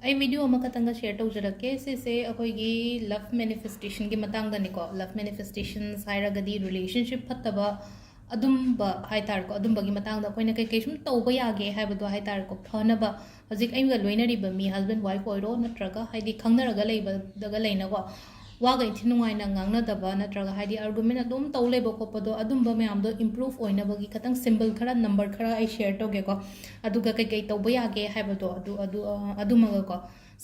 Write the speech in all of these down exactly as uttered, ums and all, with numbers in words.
ꯑꯩ ꯚꯤꯗꯤꯑꯣ ꯑꯃꯈꯛꯇꯪꯒ ꯁꯤꯌꯔ ꯇꯧꯖꯔꯛꯀꯦ꯫ ꯁꯤꯁꯦ ꯑꯩꯈꯣꯏꯒꯤ ꯂꯚ ꯃꯦꯅꯤꯐꯦꯁꯇꯦꯁꯟꯒꯤ ꯃꯇꯥꯡꯗꯅꯤꯀꯣ꯫ ꯂꯚ ꯃꯦꯅꯤꯐꯦꯁꯇꯦꯁꯟꯁ ꯍꯥꯏꯔꯒꯗꯤ ꯔꯤꯂꯦꯁꯟꯁꯤꯞ ꯐꯠꯇꯕ ꯑꯗꯨꯝꯕ ꯍꯥꯏꯇꯥꯔꯦꯀꯣ, ꯑꯗꯨꯝꯕꯒꯤ ꯃꯇꯥꯡꯗ ꯑꯩꯈꯣꯏꯅ ꯀꯩꯀꯩ ꯁꯨꯝ ꯇꯧꯕ ꯌꯥꯒꯦ ꯍꯥꯏꯕꯗꯣ ꯍꯥꯏꯇꯥꯔꯦꯀꯣ, ꯐꯅꯕ꯫ ꯍꯧꯖꯤꯛ ꯑꯩꯒ ꯂꯣꯏꯅꯔꯤꯕ ꯃꯤ, ꯍꯁꯕꯦꯟ ꯋꯥꯏꯐ ꯑꯣꯏꯔꯣ, ꯅꯠꯇ꯭ꯔꯒ ꯍꯥꯏꯗꯤ ꯈꯪꯅꯔꯒ ꯂꯩꯕꯗꯒ ꯂꯩꯅꯀꯣ, ꯋꯥꯒ ꯏꯟꯊꯤ ꯅꯨꯡꯉꯥꯏꯅ ꯉꯥꯡꯅꯗꯕ, ꯅꯠꯇ꯭ꯔꯒ ꯍꯥꯏꯗꯤ ꯑꯥꯔꯒꯨꯃꯦꯟ ꯑꯗꯨꯝ ꯇꯧ ꯂꯩꯕ ꯈꯣꯠꯄꯗꯣ, ꯑꯗꯨꯝꯕ ꯃꯌꯥꯝꯗꯣ ꯏꯝꯄ꯭ꯔꯨꯚ ꯑꯣꯏꯅꯕꯒꯤ ꯈꯇꯪ ꯁꯤꯝꯕꯜ ꯈꯔ, ꯅꯝꯕꯔ ꯈꯔ ꯑꯩ ꯁꯤꯌꯔ ꯇꯧꯒꯦꯀꯣ꯫ ꯑꯗꯨꯒ ꯀꯩꯀꯩ ꯇꯧꯕ ꯌꯥꯒꯦ ꯍꯥꯏꯕꯗꯣ ꯑꯗꯨ, ꯑꯗꯨ, ꯑ, ꯑꯗꯨꯃꯒꯀꯣ꯫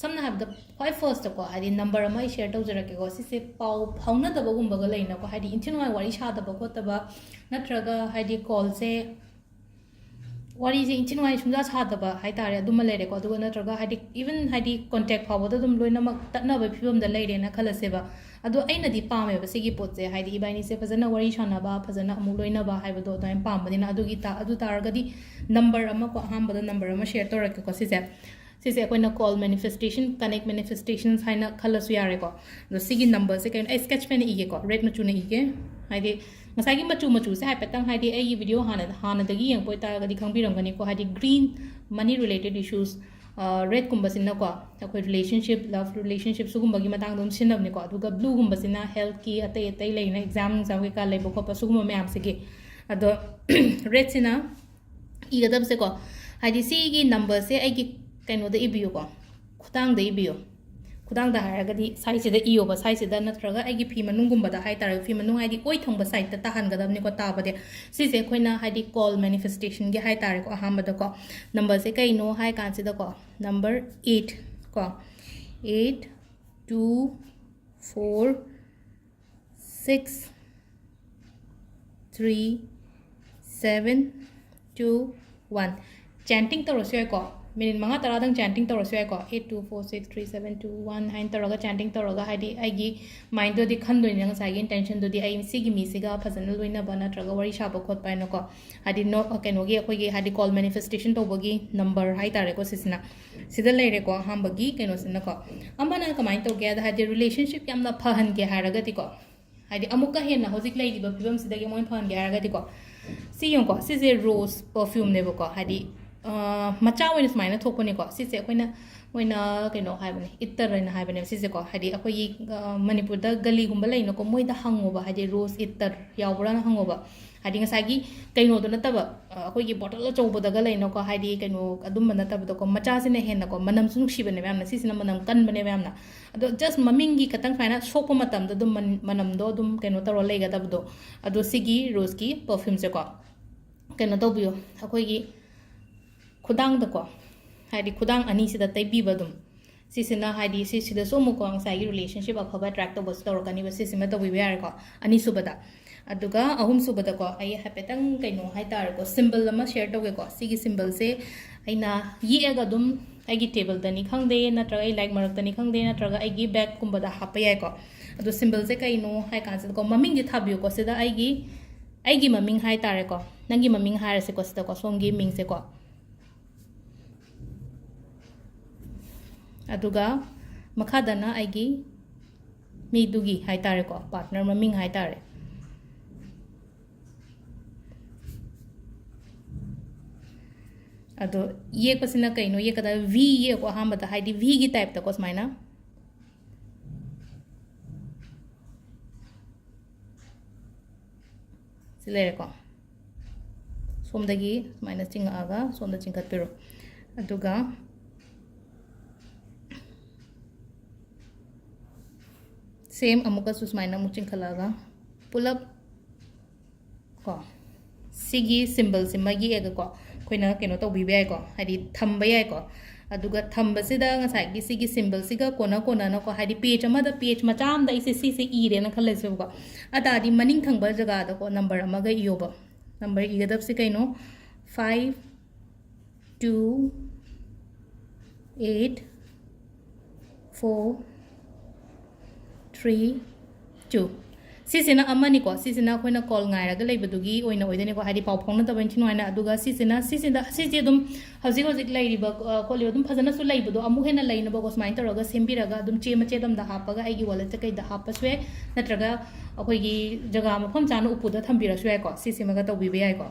ꯁꯝꯅ ꯍꯥꯏꯔꯕꯗ, ꯈ꯭ꯋꯥꯏ ꯐꯥꯔꯁꯇꯀꯣ, ꯍꯥꯏꯗꯤ ꯅꯝꯕꯔ ꯑꯃ ꯑꯩ ꯁꯤꯌꯔ ꯇꯧꯖꯔꯛꯀꯦꯀꯣ꯫ ꯁꯤꯁꯦ ꯄꯥꯎ ꯐꯥꯎꯅꯗꯕꯒꯨꯝꯕꯒ ꯂꯩꯅꯀꯣ, ꯍꯥꯏꯗꯤ ꯏꯟꯊꯤ ꯅꯨꯡꯉꯥꯏ ꯋꯥꯔꯤ ꯁꯥꯗꯕ ꯈꯣꯠꯇꯕ, ꯅꯠꯇ꯭ꯔꯒ ꯍꯥꯏꯗꯤ ꯀꯣꯜꯁꯦ, ꯋꯥꯔꯤꯁꯦ ꯏꯟꯊꯤ ꯅꯨꯡꯉꯥꯏ ꯁꯨꯡꯁꯥ ꯁꯥꯗꯕ ꯍꯥꯏꯇꯥꯔꯦ, ꯑꯗꯨꯃ ꯂꯩꯔꯦꯀꯣ꯫ ꯑꯗꯨꯒ ꯅꯠꯇ꯭ꯔꯒ ꯍꯥꯏꯗꯤ ꯏꯚꯟ ꯍꯥꯏꯗꯤ ꯀꯣꯟꯇꯦꯛ ꯐꯥꯎꯕꯗ ꯑꯗꯨꯝ ꯂꯣꯏꯅꯃꯛ ꯇꯠꯅꯕ ꯐꯤꯕꯝꯗ ꯂꯩꯔꯦꯅ ꯈꯜꯂꯁꯦꯕ꯫ ꯑꯗꯣ ꯑꯩꯅꯗꯤ ꯄꯥꯝꯃꯦꯕ ꯁꯤꯒꯤ ꯄꯣꯠꯁꯦ, ꯍꯥꯏꯗꯤ ꯏꯕꯥꯅꯤꯁꯦ ꯐꯖꯅ ꯋꯥꯔꯤ ꯁꯥꯟꯅꯕ, ꯐꯖꯅ ꯑꯃꯨꯛ ꯂꯣꯏꯅꯕ ꯍꯥꯏꯕꯗꯣ ꯑꯗꯨꯃꯥꯏꯅ ꯄꯥꯝꯕꯅꯤꯅ꯫ ꯑꯗꯨꯒꯤ ꯇꯥ-, ꯑꯗꯨ ꯇꯥꯔꯒꯗꯤ ꯅꯝꯕꯔ ꯑꯃꯀꯣ, ꯑꯍꯥꯟꯕꯗ ꯅꯝꯕꯔ ꯑꯃ ꯁꯤꯌꯔ ꯇꯧꯔꯛꯀꯦꯀꯣ꯫ ꯁꯤꯁꯦ, ꯁꯤꯁꯦ ꯑꯩꯈꯣꯏꯅ ꯀꯣꯜ ꯃꯦꯅꯤꯐꯦꯁꯇꯦꯁꯟ, ꯀꯅꯦꯛ ꯃꯦꯅꯤꯐꯦꯁꯇꯦꯁꯟꯁ ꯍꯥꯏꯅ ꯈꯜꯂꯁꯨ ꯌꯥꯔꯦꯀꯣ꯫ ꯑꯗꯣ ꯁꯤꯒꯤ ꯅꯝꯕꯔꯁꯦ ꯀꯩꯅꯣ, ꯑꯩ ꯁ꯭ꯀꯦꯠꯆ ꯄꯦꯟꯅ ꯏꯒꯦꯀꯣ, ꯔꯦꯗ ꯃꯆꯨꯅ ꯏꯒꯦ꯫ ꯍꯥꯏꯗꯤ ꯉꯁꯥꯏꯒꯤ ꯃꯆꯨ, ꯃꯆꯨꯁꯦ ꯍꯥꯏꯐꯦꯠꯇꯪ, ꯍꯥꯏꯗꯤ ꯑꯩꯒꯤ ꯚꯤꯗꯤꯑꯣ ꯍꯥꯟꯅ, ꯍꯥꯟꯅꯗꯒꯤ ꯌꯦꯡꯉꯛꯄ ꯑꯣꯏꯇꯥꯔꯒꯗꯤ ꯈꯪꯕꯤꯔꯝꯒꯅꯤꯀꯣ, ꯍꯥꯏꯗꯤ ꯒ꯭ꯔꯤꯟ, ꯃꯅꯤ ꯔꯤꯂꯦꯇꯦꯠ ꯏꯁꯨꯁ, ꯔꯦꯗꯀꯨꯝꯕꯁꯤꯅꯀꯣ ꯑꯩꯈꯣꯏ ꯔꯤꯂꯦꯁꯟꯁꯤꯞ, ꯂꯚ ꯔꯤꯂꯦꯁꯟꯁꯤꯞ ꯁꯤꯒꯨꯝꯕꯒꯤ ꯃꯇꯥꯡꯗ ꯑꯗꯨꯝ ꯁꯤꯖꯤꯟꯅꯕꯅꯤꯀꯣ꯫ ꯑꯗꯨꯒ ꯕ꯭ꯂꯨꯒꯨꯝꯕꯁꯤꯅ ꯍꯦꯜꯠꯀꯤ, ꯑꯇꯩ ꯑꯇꯩ ꯂꯩꯅ, ꯑꯦꯛꯖꯥꯝ, ꯑꯦꯛꯖꯥꯝ ꯀꯩꯀꯥ ꯂꯩꯕ ꯈꯣꯠꯄ ꯁꯤꯒꯨꯝꯕ ꯃꯌꯥꯝꯁꯤꯒꯤ꯫ ꯑꯗꯣ ꯔꯦꯗꯁꯤꯅ ꯏꯒꯗꯕꯁꯦꯀꯣ, ꯍꯥꯏꯗꯤ ꯁꯤꯒꯤ ꯅꯝꯕꯔꯁꯦ ꯑꯩꯒꯤ ꯀꯩꯅꯣꯗ ꯏꯕꯤꯌꯨꯀꯣ, ꯈꯨꯗꯥꯡꯗ ꯏꯕꯤꯌꯨ꯫ ꯈꯨꯗꯥꯡꯗ ꯍꯥꯏꯔꯒꯗꯤ ꯁꯥꯏꯁꯤꯗ ꯏꯌꯣꯕ, ꯁꯥꯏꯁꯤꯗ, ꯅꯠꯇ꯭ꯔꯒ ꯑꯩꯒꯤ ꯐꯤ ꯃꯅꯨꯡꯒꯨꯝꯕꯗ ꯍꯥꯏꯇꯥꯔꯦ, ꯐꯤ ꯃꯅꯨꯡ ꯍꯥꯏꯗꯤ ꯑꯣꯏ ꯊꯪꯕ ꯁꯥꯏꯗꯇ ꯇꯥꯍꯟꯒꯗꯕꯅꯤꯀꯣ ꯇꯥꯕꯗꯤ꯫ ꯁꯤꯁꯦ ꯑꯩꯈꯣꯏꯅ ꯍꯥꯏꯗꯤ ꯀꯣꯜ ꯃꯦꯅꯤꯐꯦꯁꯇꯦꯁꯟꯒꯤ ꯍꯥꯏꯇꯥꯔꯦꯀꯣ꯫ ꯑꯍꯥꯟꯕꯗꯀꯣ ꯅꯝꯕꯔꯁꯦ ꯀꯩꯅꯣ ꯍꯥꯏ ꯀꯥꯟꯁꯤꯗꯀꯣ, ꯅꯝꯕꯔ ꯑꯩꯠ ꯀꯣ, eight two four six three seven two one꯫ ꯆꯦꯟꯇꯤꯡ ꯇꯧꯔꯁꯨ ꯌꯥꯏꯀꯣ, ꯃꯤꯅꯤꯠ ꯃꯉꯥ ꯇꯔꯥꯗꯪ ꯆꯦꯟꯇꯤꯡ ꯇꯧꯔꯁꯨ ꯌꯥꯏꯀꯣ꯫ Eight two four six three seven two one ꯍꯥꯏꯅ ꯇꯧꯔꯒ ꯆꯦꯟꯇꯤꯡ ꯇꯧꯔꯒ, ꯍꯥꯏꯗꯤ ꯑꯩꯒꯤ ꯃꯥꯏꯟꯗꯨꯗꯤ ꯈꯟꯗꯣꯏꯅꯤꯅ, ꯉꯁꯥꯏꯒꯤ ꯏꯟꯇꯦꯟꯁꯟꯗꯨꯗꯤ ꯑꯩ ꯁꯤꯒꯤ ꯃꯤꯁꯤꯒ ꯐꯖꯅ ꯂꯣꯏꯅꯕ ꯅꯠꯇ꯭ꯔꯒ ꯋꯥꯔꯤ ꯁꯥꯕ ꯈꯣꯠꯄ ꯍꯥꯏꯅꯀꯣ, ꯍꯥꯏꯗꯤ ꯅꯣ-, ꯀꯩꯅꯣꯒꯤ, ꯑꯩꯈꯣꯏꯒꯤ ꯍꯥꯏꯗꯤ ꯀꯣꯜ ꯃꯦꯅꯤꯐꯦꯁꯇꯦꯁꯟ ꯇꯧꯕꯒꯤ ꯅꯝꯕꯔ ꯍꯥꯏꯇꯥꯔꯦꯀꯣ ꯁꯤꯁꯤꯅ꯫ ꯁꯤꯗ ꯂꯩꯔꯦꯀꯣ ꯑꯍꯥꯟꯕꯒꯤ ꯀꯩꯅꯣꯁꯤꯅꯀꯣ꯫ ꯑꯃꯅ ꯀꯃꯥꯏꯅ ꯇꯧꯒꯦ ꯍꯥꯏꯗ, ꯍꯥꯏꯗꯤ ꯔꯤꯂꯦꯁꯟꯁꯤꯞ ꯌꯥꯝꯅ ꯐꯍꯟꯒꯦ ꯍꯥꯏꯔꯒꯗꯤꯀꯣ, ꯍꯥꯏꯗꯤ ꯑꯃꯨꯛꯀ ꯍꯦꯟꯅ ꯍꯧꯖꯤꯛ ꯂꯩꯔꯤꯕ ꯐꯤꯕꯝꯁꯤꯗꯒꯤ ꯃꯣꯏ ꯐꯍꯟꯒꯦ ꯍꯥꯏꯔꯒꯗꯤꯀꯣ, ꯁꯤ ꯌꯦꯡꯉꯨꯀꯣ, ꯁꯤꯁꯦ ꯔꯣꯁ ꯄꯔꯐ꯭ꯌꯨꯝꯅꯦꯕꯀꯣ, ꯍꯥꯏꯗꯤ ꯃꯆꯥ ꯑꯣꯏꯅ ꯁꯨꯃꯥꯏꯅ ꯊꯣꯛꯄꯅꯦꯀꯣ꯫ ꯁꯤꯁꯦ ꯑꯩꯈꯣꯏꯅ, ꯃꯣꯏꯅ ꯀꯩꯅꯣ ꯍꯥꯏꯕꯅꯦ, ꯏꯠꯇꯔ ꯍꯥꯏꯅ ꯍꯥꯏꯕꯅꯦꯕ ꯁꯤꯁꯦꯀꯣ꯫ ꯍꯥꯏꯗꯤ ꯑꯩꯈꯣꯏꯒꯤ ꯃꯅꯤꯄꯨꯔꯗ ꯒꯂꯤꯒꯨꯝꯕ ꯂꯩꯅꯀꯣ, ꯃꯣꯏꯗ ꯍꯪꯉꯣꯕ, ꯍꯥꯏꯗꯤ ꯔꯣꯁ ꯏꯠꯇꯔ ꯌꯥꯎꯕ꯭ꯔꯥꯅ ꯍꯪꯉꯣꯕ꯫ ꯍꯥꯏꯗꯤ ꯉꯁꯥꯏꯒꯤ ꯀꯩꯅꯣꯗꯣ ꯅꯠꯇꯕ, ꯑꯩꯈꯣꯏꯒꯤ ꯕꯣꯇꯜ ꯑꯆꯧꯕꯗꯒ ꯂꯩꯅꯀꯣ, ꯍꯥꯏꯗꯤ ꯀꯩꯅꯣ ꯑꯗꯨꯝꯕ ꯅꯠꯇꯕꯗꯀꯣ, ꯃꯆꯥꯁꯤꯅ ꯍꯦꯟꯅꯀꯣ ꯃꯅꯝꯁꯨ ꯅꯨꯡꯁꯤꯕꯅꯦꯕ ꯌꯥꯝꯅ꯫ ꯁꯤꯁꯤꯅ ꯃꯅꯝ ꯀꯟꯕꯅꯦꯕ ꯌꯥꯝꯅ꯫ ꯑꯗꯣ just ꯃꯃꯤꯡꯒꯤ ꯈꯇꯪ ꯁꯨꯃꯥꯏꯅ ꯁꯣꯛꯄ ꯃꯇꯝꯗ ꯑꯗꯨꯝ ꯃꯅꯝꯗꯣ ꯑꯗꯨꯝ ꯀꯩꯅꯣ ꯇꯧꯔ ꯂꯩꯒꯗꯕꯗꯣ꯫ ꯑꯗꯣ ꯁꯤꯒꯤ ꯔꯣꯁꯀꯤ ꯄꯔꯐ꯭ꯌꯨꯝꯁꯦꯀꯣ, ꯀꯩꯅꯣ ꯇꯧꯕꯤꯌꯣ, ꯑꯩꯈꯣꯏꯒꯤ ꯈꯨꯗꯥꯡꯗꯀꯣ, ꯍꯥꯏꯗꯤ ꯈꯨꯗꯥꯡ ꯑꯅꯤꯁꯤꯗ ꯇꯩꯕꯤꯕ ꯑꯗꯨꯝ꯫ ꯁꯤꯁꯤꯅ ꯍꯥꯏꯗꯤ ꯁꯤꯁꯤꯗꯁꯨ ꯑꯃꯨꯛꯀꯣ ꯉꯁꯥꯏꯒꯤ relationship ꯑꯐꯕ attract ꯇꯧꯕꯁꯨ ꯇꯧꯔꯛꯀꯅꯤꯕ, ꯁꯤꯁꯤꯃ ꯇꯧꯕꯤꯕ ꯌꯥꯔꯦꯀꯣ꯫ ꯑꯅꯤꯁꯨꯕꯗ, ꯑꯗꯨꯒ ꯑꯍꯨꯝꯁꯨꯕꯗꯀꯣ, ꯑꯩ ꯍꯥꯏꯐꯦꯠꯇꯪ ꯀꯩꯅꯣ ꯍꯥꯏꯇꯥꯔꯦꯀꯣ, symbol ꯑꯃ share ꯇꯧꯒꯦꯀꯣ꯫ ꯁꯤꯒꯤ symbolꯁꯦ ꯑꯩꯅ ꯌꯦꯛꯑꯒ ꯑꯗꯨꯝ ꯑꯩꯒꯤ tableꯗꯅꯤ ꯈꯪꯗꯦ, ꯅꯠꯇ꯭ꯔꯒ ꯑꯩ ꯂꯥꯏꯔꯤꯛ ꯃꯔꯛꯇꯅꯤ ꯈꯪꯗꯦ, ꯅꯠꯇ꯭ꯔꯒ ꯑꯩꯒꯤ bagꯀꯨꯝꯕꯗ ꯍꯥꯞꯄ ꯌꯥꯏꯀꯣ꯫ ꯑꯗꯣ symbolꯁꯦ ꯀꯩꯅꯣ ꯍꯥꯏ ꯀꯥꯟꯁꯤꯗꯀꯣ, ꯃꯃꯤꯡꯁꯦ ꯊꯥꯕꯤꯌꯨꯀꯣ꯫ ꯁꯤꯗ ꯑꯩꯒꯤ, ꯑꯩꯒꯤ ꯃꯃꯤꯡ ꯍꯥꯏꯇꯥꯔꯦꯀꯣ, ꯅꯪꯒꯤ ꯃꯃꯤꯡ ꯍꯥꯏꯔꯁꯤꯀꯣ, ꯁꯤꯗꯀꯣ, ꯁꯣꯝꯒꯤ ꯃꯤꯡꯁꯦꯀꯣ꯫ ꯑꯗꯨꯒ ꯃꯈꯥꯗꯅ ꯑꯩꯒꯤ ꯃꯤꯗꯨꯒꯤ ꯍꯥꯏꯇꯥꯔꯦꯀꯣ, partner ꯃꯃꯤꯡ ꯍꯥꯏꯇꯥꯔꯦ꯫ ꯑꯗꯣ ꯌꯦꯛꯄꯁꯤꯅ ꯀꯩꯅꯣ ꯌꯦꯛꯀꯗꯕ? V ꯌꯦꯛꯑꯣ ꯑꯍꯥꯟꯕꯗ, ꯍꯥꯏꯗꯤ Vꯒꯤ typeꯇꯀꯣ ꯁꯨꯃꯥꯏꯅ꯫ ꯁꯤ ꯂꯩꯔꯦꯀꯣ꯫ ꯁꯣꯝꯗꯒꯤ ꯁꯨꯃꯥꯏꯅ ꯆꯤꯡꯉꯛꯑꯒ ꯁꯣꯝꯗ ꯆꯤꯡꯈꯠꯄꯤꯔꯣ꯫ ꯑꯗꯨꯒ same ꯑꯃꯨꯛꯀꯁꯨ ꯁꯨꯃꯥꯏꯅ ꯑꯃꯨꯛ ꯆꯤꯡꯈꯠꯂꯛꯑꯒ ꯄꯨꯂꯞ ꯀꯣ, ꯁꯤꯒꯤ symbolꯁꯤꯃ ꯌꯦꯛꯑꯒꯀꯣ ꯑꯩꯈꯣꯏꯅ ꯀꯩꯅꯣ ꯇꯧꯕꯤꯕ ꯌꯥꯏꯀꯣ, ꯍꯥꯏꯗꯤ ꯊꯝꯕ ꯌꯥꯏꯀꯣ꯫ ꯑꯗꯨꯒ ꯊꯝꯕꯁꯤꯗ ꯉꯁꯥꯏꯒꯤ ꯁꯤꯒꯤ symbolꯁꯤꯒ ꯀꯣꯟꯅ ꯀꯣꯟꯅꯅꯀꯣ, ꯍꯥꯏꯗꯤ page ꯑꯃꯗ, page ꯃꯆꯥ ꯑꯃꯗ ꯑꯩꯁꯦ ꯁꯤꯁꯦ ꯏꯔꯦꯅ ꯈꯜꯂꯁꯦꯕꯀꯣ꯫ ꯑꯗꯨ ꯇꯥꯔꯗꯤ ꯃꯅꯤꯡ ꯊꯪꯕ ꯖꯒꯥꯗꯀꯣ number ꯑꯃꯒ ꯏꯌꯣꯕ꯫ Number ꯏꯒꯗꯕꯁꯤ ꯀꯩꯅꯣ? Five, two, eight, four, three, two꯫ ꯁꯤꯁꯤꯅ ꯑꯃꯅꯤꯀꯣ, ꯁꯤꯁꯤꯅ ꯑꯩꯈꯣꯏꯅ call ꯉꯥꯏꯔꯒ ꯂꯩꯕꯗꯨꯒꯤ ꯑꯣꯏꯅ ꯑꯣꯏꯗꯣꯏꯅꯤꯀꯣ, ꯍꯥꯏꯗꯤ ꯄꯥꯎ ꯐꯥꯎꯅꯗꯕ ꯏꯟꯊꯤ ꯅꯨꯡꯉꯥꯏꯅ꯫ ꯑꯗꯨꯒ ꯁꯤꯁꯤꯅ, ꯁꯤꯁꯤꯗ, ꯁꯤꯁꯦ ꯑꯗꯨꯝ ꯍꯧꯖꯤꯛ ꯍꯧꯖꯤꯛ ꯂꯩꯔꯤꯕ, ꯑ, ꯈꯣꯠꯂꯤꯕ ꯑꯗꯨꯝ ꯐꯖꯅꯁꯨ ꯂꯩꯕꯗꯣ ꯑꯃꯨꯛ ꯍꯦꯟꯅ ꯂꯩꯅꯕꯀꯣ, ꯁꯨꯃꯥꯏꯅ ꯇꯧꯔꯒ ꯁꯦꯝꯕꯤꯔꯒ ꯑꯗꯨꯝ ꯆꯦ ꯃꯆꯦꯠ ꯑꯃꯗ ꯍꯥꯞꯄꯒ ꯑꯩꯒꯤ walletꯇ ꯀꯩꯗ ꯍꯥꯞꯄꯁꯨ ꯌꯥꯏ, ꯅꯠꯇ꯭ꯔꯒ ꯑꯩꯈꯣꯏꯒꯤ ꯖꯒꯥ ꯃꯐꯝ ꯆꯥꯅ ꯎꯄꯨꯗ ꯊꯝꯕꯤꯔꯁꯨ ꯌꯥꯏꯀꯣ꯫ ꯁꯤꯁꯤꯃꯒ ꯇꯧꯕꯤꯕ ꯌꯥꯏꯀꯣ꯫